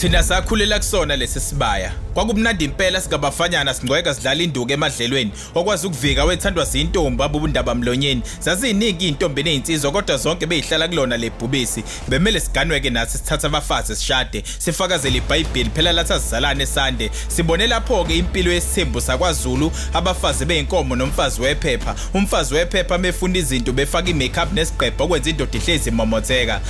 Thina sakhulela kusona lesi sibaya. Kwakumnandi impela singabafanyana singcweka sidlala induku emadlelweni. Okwazi ukuvika wethandwa zintombi abubundaba mlonyeni. Zaziningi izintombi nezinsizwa kodwa zonke bezihlala kulona lebhubesi. Bemele siganweke nathi sithatha abafazi sishade. Sifakazele iBhayibheli phela lathi asizalane sande. Sibone lapho ke impilo yesithembu sakwaZulu abafazi beyinkomo nomfazi wephepha. Umfazi wephepha mefuna izinto befaka imakeup nesigqebho okwenza indoda ihlezi imomotheka.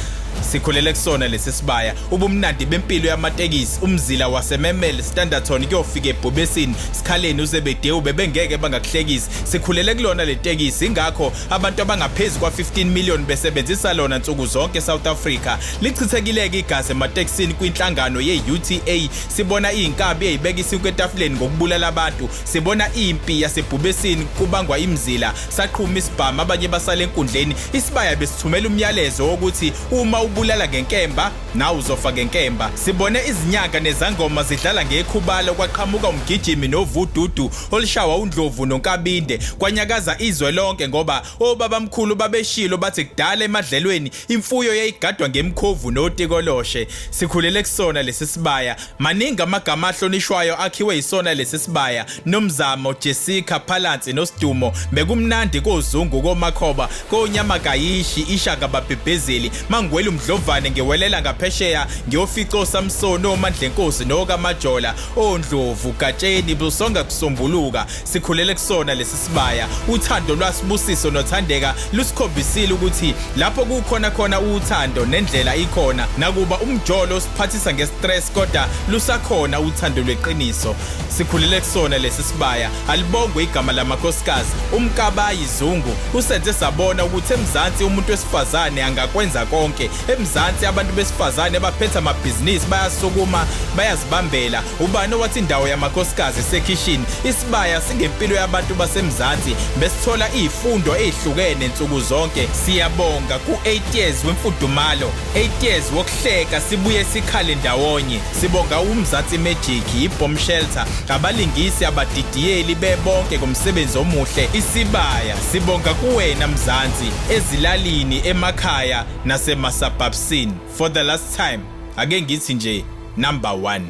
Sikhulele kusona lesi sibaya ubumnandi bempilo yamatekisi umzila wasememel Standerton kuyofika ebhubesini sikhaleni uZebedewu bebengeke bangakuhlekisi. Sikhulele kulona le tekisi ingakho abantu abangaphezu kwa-15 million besebenzisa lona nsuku zonke eSouth Africa. Lichithekileke igazi ematekisini kwinhlangano ye-UTA. Sibona izinkabi ezibeka isinkwa etafuleni ngokubulala abantu. Sibona impi yasebhubesini kubangwa imizila saqhuma isibhamu abanye basala enkundleni. Isibaya besithumela umyalezo wokuthi uma ubulala ngenkemba nawe uzofa ngenkemba. Sibone izinyanga nezangoma zidlala ngekhubalo kwaqhamuka umgijimi novududu olushawa uNdlovu noNkabinde kwanyakaza izwe lonke ngoba obabamkhulu babeshilo bathi kudala emadlelweni imfuyo yayigadwa ngemkhovu notikoloshe. Sikhulele kusona lesi sibaya. Maningi amagama ahlonishwayo akhiwe yisona lesi sibaya. Nomzamo, Jessica, Phalansi noSidumo. Bekumnandi koZungu koMakhoba, koNyamakayishi, iShaka babhebhezeli. Mangwela umdlovane ngiwelela ngaphesheya ngiyofica oSamsoni, oMandlenkosi noKaMajola, oNdlovu, Gatsheni, Busonga kusombuluka. Sikhulele kusona lesi sibaya. Uthando lwaSibusiso noThandeka lusikhombisile ukuthi lapho kukhona khona uthando nendlela ikhona. Nakuba umjolo usiphathisa ngestress kodwa lusakhona uthando lweqiniso. Sikhulele kusona lesi sibaya. Alibongwe igama lamakhosikazi. UMkabayi Zungu usenze sabona ukuthi eMzansi umuntu wesifazane angakwenza konke. EMzansi abantu besifazane baphethe amabhizinisi bayasukuma bayazibambela. Ubani owathi indawo yamakhosikazi isekhishini? Isibaya singempilo yabantu baseMzansi. Besithola izifundo ezihlukene nsuku zonke. Siyabonga ku-8 years wemfudumalo, 8 years wokuhleka sibuye sikhale ndawonye. Sibonga uMzansi Magic, iBomb Shelter, abalingisi, abadidiyeli bebonke ngomsebenzi omuhle. Isibaya sibonga kuwena Mzansi, ezilalini, emakhaya nasemasabhabsini. For the last time, ake ngithi nje number 1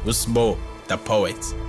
uSbo the poet.